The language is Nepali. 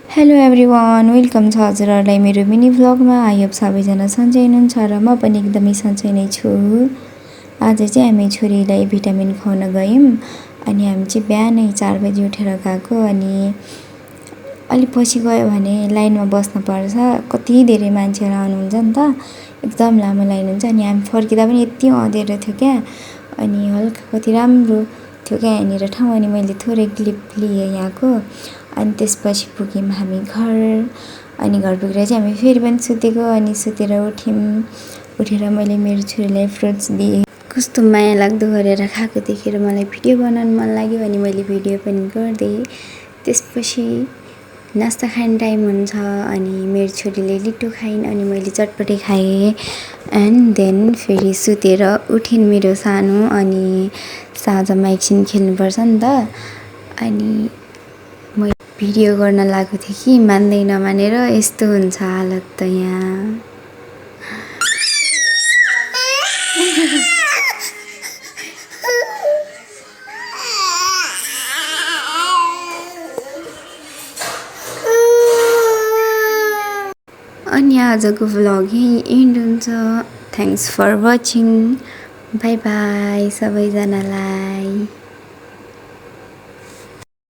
हेलो एभ्रिवान, वेलकम छ हजुरहरूलाई मेरो मिनी भ्लगमा। आइहोप सबैजना सन्चै हुनुहुन्छ र म पनि एकदमै सन्चै नै छु। आज चाहिँ हामी छोरीलाई भिटामिन खुवाउन गयौँ अनि हामी चाहिँ बिहानै 4 बजी उठेर गएको। अनि अलिक पछि गयो भने लाइनमा बस्नुपर्छ, कति धेरै मान्छेहरू आउनुहुन्छ नि त, एकदम लामो लाइन हुन्छ। अनि हामी फर्किँदा पनि यति अँध्यारो थियो क्या, अनि हल्का कति राम्रो थियो क्या यहाँनिर ठाउँ। अनि मैले थोरै क्लिप लिएँ यहाँको। अनि त्यसपछि पुग्यौँ हामी घर। अनि घर पुगेर चाहिँ हामी फेरि पनि सुतेको, अनि सुतेर उठेर मैले मेरो छोरीलाई फ्रुट्स दिएँ। कस्तो माया लाग्दो गरेर खाएको देखेर मलाई भिडियो बनाउन मन लाग्यो, अनि मैले भिडियो पनि गरिदिएँ। त्यसपछि नास्ता खाने टाइम हुन्छ, अनि मेरो छोरीले लिटो खाइन् अनि मैले चटपटे खाएँ। एन्ड देन फेरि सुतेर उठिन् मेरो सानो। अनि साँझमा एकछिन खेल्नुपर्छ नि त। अनि म भिडियो गर्न लागेको थिएँ कि मान्दै नमानेर यस्तो हुन्छ हालत त यहाँ। अनि आजको भ्लग यहीँ एन्ड हुन्छ। Thanks for watching. Bye bye सबैजनालाई।